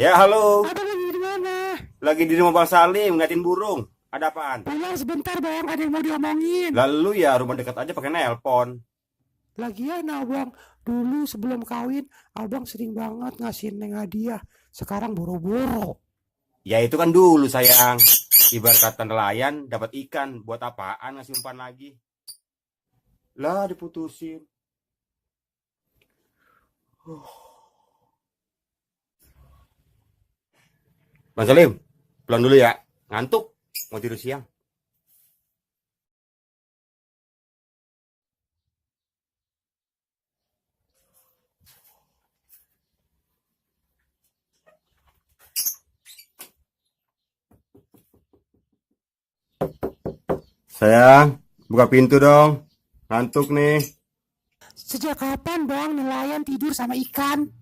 Ya, halo. Abang lagi di mana? Lagi di rumah Bang Salim ngeliatin burung. Ada apaan? Pulang sebentar bang, ada yang mau diomongin. Lalu ya rumah dekat aja pakai nelpon. Lagian abang, dulu sebelum kawin, abang sering banget ngasih neng hadiah. Sekarang boro-boro. Ya itu kan dulu sayang. Ibarat kata nelayan dapat ikan, buat apaan ngasih umpan lagi? Lah diputusin. Bang Salim, pulang dulu ya. Ngantuk, mau tidur siang. Sayang, buka pintu dong. Ngantuk nih. Sejak kapan bang nelayan tidur sama ikan?